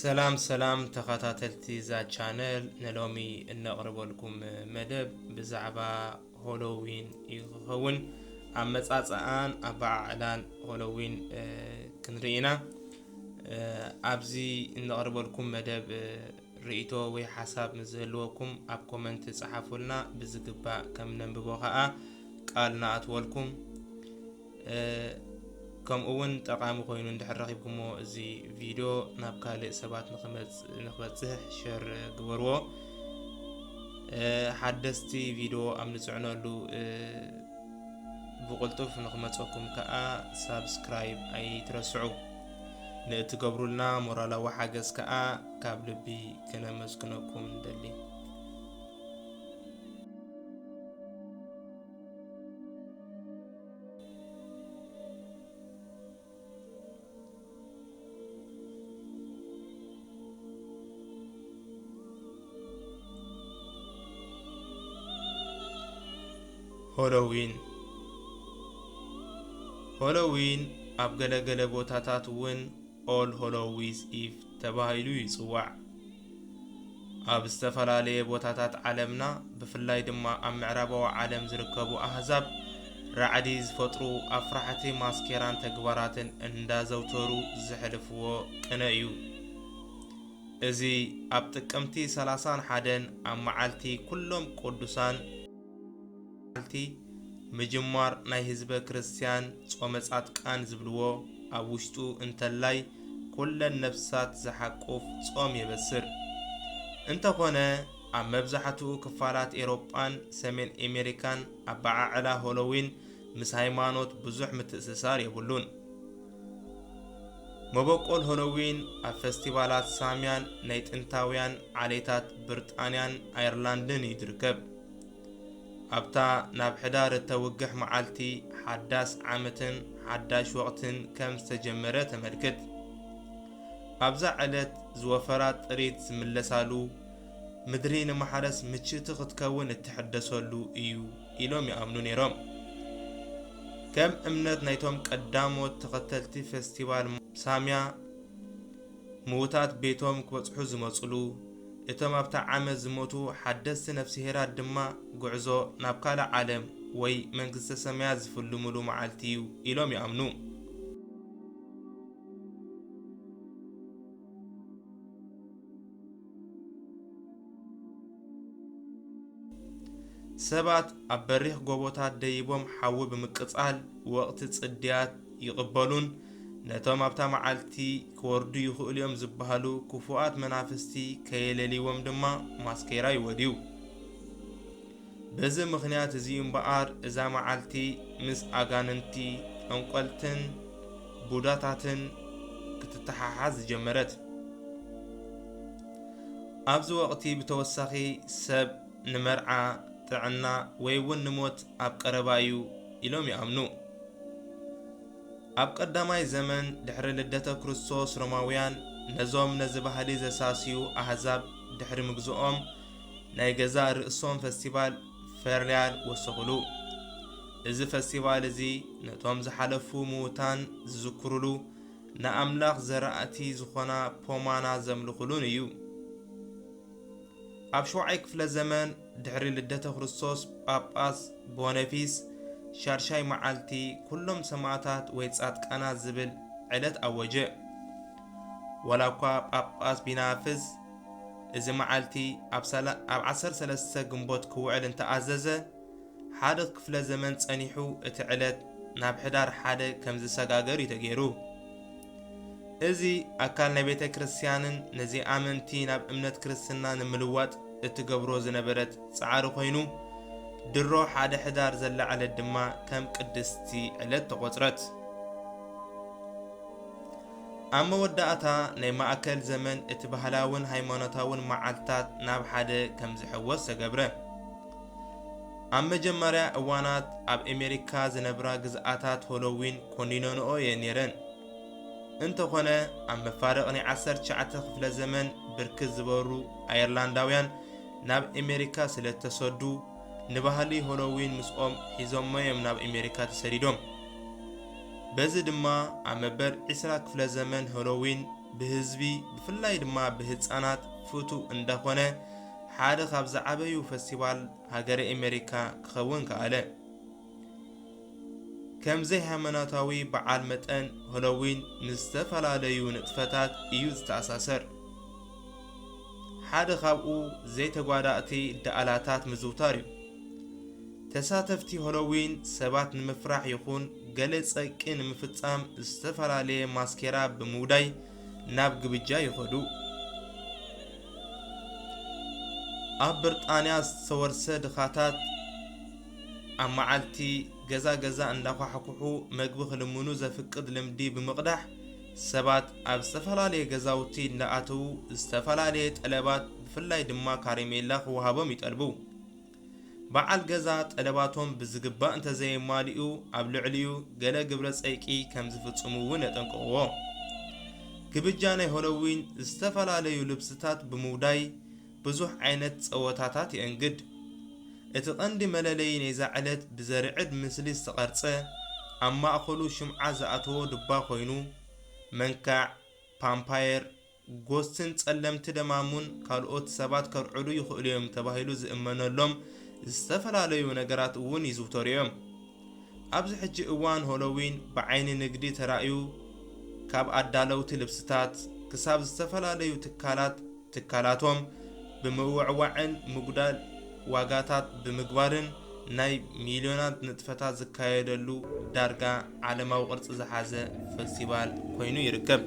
ሰላም ሰላም ተኸታተልቲ እዛ ቻነል፣ ንሎሚ እነቕርበልኩም መደብ ብዛዕባ ሆሎዊን እዩ ክኸውን። ኣመጻጽኣን ኣበዓዕላን ሆሎዊን፣ እ፣ ክንርኢ ኢና። እ፣ ኣብዚ እነቕርበልኩም መደብ፣ እ፣ ርእይቶ ወይ ሓሳብ ምስ ዝህልወኩም ኣብ ኮመንት ጸሓፉልና፣ ብዝግባእ ከም ነንብቦ ከኣ ቃል ንኣትወልኩም። እ፣ ከምኡ እውን ጠቓሚ ኮይኑ እንድሕር ረኺብኩሞ፣ እዚ ቪድዮ ናብ ካልእ ሰባት ንኽመጽ-፣ ንኽበጽሕ ሸር ግበርዎ። እ፣ ሓደስቲ ቪድዮ ኣብ ንጽዕነሉ፣ እ፣ ብቕልጡፍ ንኽመጸኩም ከኣ ሳብስክራይብ ኣይትረስዑ። ንእትገብሩልና ሞራላዊ ሓገዝ ከኣ ካብ ልቢ ክነመስግነኩም ንደሊ። ሆሎዊን። ሆሎዊን ኣብ ገለ ገለ ቦታታት እውን ኦል ሆሎዊስ ኢቭ ተባሂሉ ይጽዋዕ። ኣብ ዝተፈላለየ ቦታታት ዓለምና፣ ብፍላይ ድማ ኣብ ምዕራባዊ ዓለም ዝርከቡ ኣህዛብ፣ ራዕዲ ዝፈጥሩ ኣፍራሕቲ ማስኬራን ተግባራትን እንዳዘውተሩ ዘሕልፍዎ ቅነ እዩ። እዚ ኣብ ጥቅምቲ ሰላሳን ሓደን ኣብ መዓልቲ ኩሎም ቅዱሳን መዓልቲ ምጅማር ናይ ህዝበ ክርስትያን ጾመ ጻድቃን ዝብልዎ ኣብ ውሽጡ እንተላይ ኩለን ነፍሳት ዝሓቁፍ ጾም የበስር። እንተኾነ ኣብ መብዛሕትኡ ክፋላት ኤሮጳን ሰሜን ኣሜሪካን ኣበዓዕላ ሆሎዊን ምስ ሃይማኖት ብዙሕ ምትእስሳር የብሉን። መበቆል ሆሎዊን ኣብ ፈስቲቫላት ሳምያን ናይ ጥንታውያን ዓሌታት ብሪጣንያን ኣየርላንድን እዩ ዝርከብ። ኣብታ ናብ ሕዳር እተውግሕ መዓልቲ ሓዳስ ዓመትን ሓዳሽ ወቕትን ከም ዝተጀመረ ተመልክት። ኣብዛ ዕለት ዝወፈራ ጥሪት ዝምለሳሉ፣ ምድሪ ንማሕረስ ምችእቲ ክትከውን እትሕደሰሉ እዩ ኢሎም ይኣምኑ ነይሮም። ከም እምነት ናይቶም ቀዳሞት ተኸተልቲ ፈስቲቫል ሳምያ፣ ምዉታት ቤቶም ክበጽሑ ዝመጹሉ፣ እቶም ኣብታ ዓመት ዝሞቱ ሓደስቲ ነፍስሄራት ድማ ጉዕዞ ናብ ካልእ ዓለም ወይ መንግስተ ሰማያት ዝፍልሙሉ መዓልቲ እዩ ኢሎም ይኣምኑ። ሰባት ኣብ በሪኽ ጎቦታት ደይቦም ሓዊ ብምቅጻል ወቕቲ ጽድያት ይቕበሉን ነቶም ኣብታ መዓልቲ ክወርዱ ይኽእሉ እዮም ዝበሃሉ ክፉኣት መናፍስቲ ከየለልይዎም ድማ ማስኬራ ይወድዩ። በዚ ምኽንያት እዚ እምበኣር እዛ መዓልቲ ምስ ኣጋንንቲ፣ ጠንቆልትን ቡዳታትን ክትተሓሓዝ ዝጀመረት። ኣብዚ ወቕቲ ብተወሳኺ ሰብ ንመርዓ፣ ጥዕና ወይ እውን ንሞት ኣብ ቀረባ እዩ ኢሎም ይኣምኑ። ኣብ ቀዳማይ ዘመን ድሕሪ ልደተ ክርስቶስ ሮማውያን ነዞም ነዚ ባህሊ ዘሳስዩ ኣህዛብ ድሕሪ ምግዝኦም ናይ ገዛእ ርእሶም ፈስቲቫል ፈርያል ወሰኹሉ። እዚ ፈስቲቫል እዚ ነቶም ዝሓለፉ ምዉታን ዝዝክሩሉ፣ ንኣምላኽ ዘራእቲ ዝኾና ፖማና ዘምልኹሉን እዩ። ኣብ ሸውዓይ ክፍለ ዘመን ድሕሪ ልደተ ክርስቶስ ጳጳስ ቦነፊስ ሻድሻይ መዓልቲ ኩሎም ሰማእታት ወይ ጻድቃናት ዝብል ዕለት ኣወጀ። ዋላ እኳ ጳጳስ ቢናፍስ እዚ መዓልቲ ኣብ ሰላ-፣ ኣብ ዓሰርተ ሰለስተ ግንቦት ክውዕል እንተኣዘዘ፣ ሓደ ክፍለ ዘመን ጸኒሑ እቲ ዕለት ናብ ሕዳር ሓደ ከም ዝሰጋገር እዩ ተገይሩ። እዚ ኣካል ናይ ቤተ ክርስቲያንን ነዚ ኣመንቲ ናብ እምነት ክርስትና ንምልዋጥ እትገብሮ ዝነበረት ጻዕሪ ኮይኑ፣ ድሮ ሓደ ሕዳር ዘላ ዕለት ድማ ከም ቅድስቲ ዕለት ተቖጽረት። ኣብ መወዳእታ ናይ ማእከል ዘመን እቲ ባህላውን ሃይማኖታውን መዓልታት ናብ ሓደ ከም ዝሕወስ ተገብረ። ኣብ መጀመርያ እዋናት ኣብ ኣሜሪካ ዝነብራ ግዝኣታት ሆሎዊን ኮኒነንኦ እየን ነይረን። እንተኾነ፣ ኣብ መፋርቕ ናይ ዓሰርተ ትሽዓተ ክፍለ ዘመን ብርክት ዝበሩ ኣየርላንዳውያን ናብ ኣሜሪካ ስለ እተሰዱ፣ ንባህሊ ሆሎዊን ምስኦም ሒዞሞ እዮም ናብ ኣሜሪካ ተሰዲዶም። በዚ ድማ ኣብ መበል ዕስራ ክፍለ ዘመን ሆሎዊን ብህዝቢ ብፍላይ ድማ ብህፃናት ፍቱ እንዳኾነ ሓደ ካብ ዝዓበዩ ፈስቲቫል ሃገረ ኣሜሪካ ክኸውን ከኣለ። ከም ዘይሃይማኖታዊ በዓል መጠን፣ ሆሎዊን ምስ ዝተፈላለዩ ንጥፈታት እዩ ዝተኣሳሰር። ሓደ ካብኡ ዘይተጓዳእቲ ደኣላታት ምዝውታር እዩ። ተሳተፍቲ ሆሎዊን ሰባት ንምፍራሕ ይኹን ገለ ጸቂ ንምፍጻም ዝተፈላለየ ማስኬራ ብምውዳይ ናብ ግብጃ ይኸዱ። ኣብ ብርጣንያ ዝተወርሰ ድኻታት ኣብ መዓልቲ ገዛ ገዛ እንዳኳሕኩሑ መግቢ ክልምኑ ዘፍቅድ ልምዲ ብምቕዳሕ፣ ሰባት ኣብ ዝተፈላለየ ገዛውቲ እንዳኣተዉ ዝተፈላለየ ጠለባት፣ ብፍላይ ድማ ካሬሜላ ክወሃቦም ይጠልቡ። በዓል ገዛ ጠለባቶም ብዝግባእ እንተዘየማልኡ፣ ኣብ ልዕሊኡ ገለ ግብረ ጸይቂ ከም ዝፍጽሙ እውን የጠንቅቕዎ። ግብጃ ናይ ሆሎዊን ዝተፈላለዩ ልብስታት ብምውዳይ ብዙሕ ዓይነት ጸወታታት የእንግድ። እቲ ቀንዲ መለለዪ ናይዛ ዕለት ብዘርዕድ ምስሊ ዝተቐርጸ፣ ኣብ ማእከሉ ሽምዓ ዝኣተዎ ድባ ኮይኑ፣ መንካዕ፣ ፓምፓየር፣ ጎስትን ጸለምቲ ደማሙን ካልኦት ሰባት ከርዕዱ ይኽእሉ እዮም ተባሂሉ ዝእመነሎም ዝተፈላለዩ ነገራት እውን ይዝውተሩ እዮም። ኣብዚ ሕጂ እዋን ሆሎዊን ብዓይኒ ንግዲ ተራእዩ፣ ካብ ኣዳለውቲ ልብስታት ክሳብ ዝተፈላለዩ ትካላት ትካላቶም ብምውዕዋዕን ምጉዳል ዋጋታት ብምግባርን ናይ ሚልዮናት ንጥፈታት ዝካየደሉ ዳርጋ ዓለማዊ ቅርጺ ዝሓዘ ፈስቲቫል ኮይኑ ይርከብ።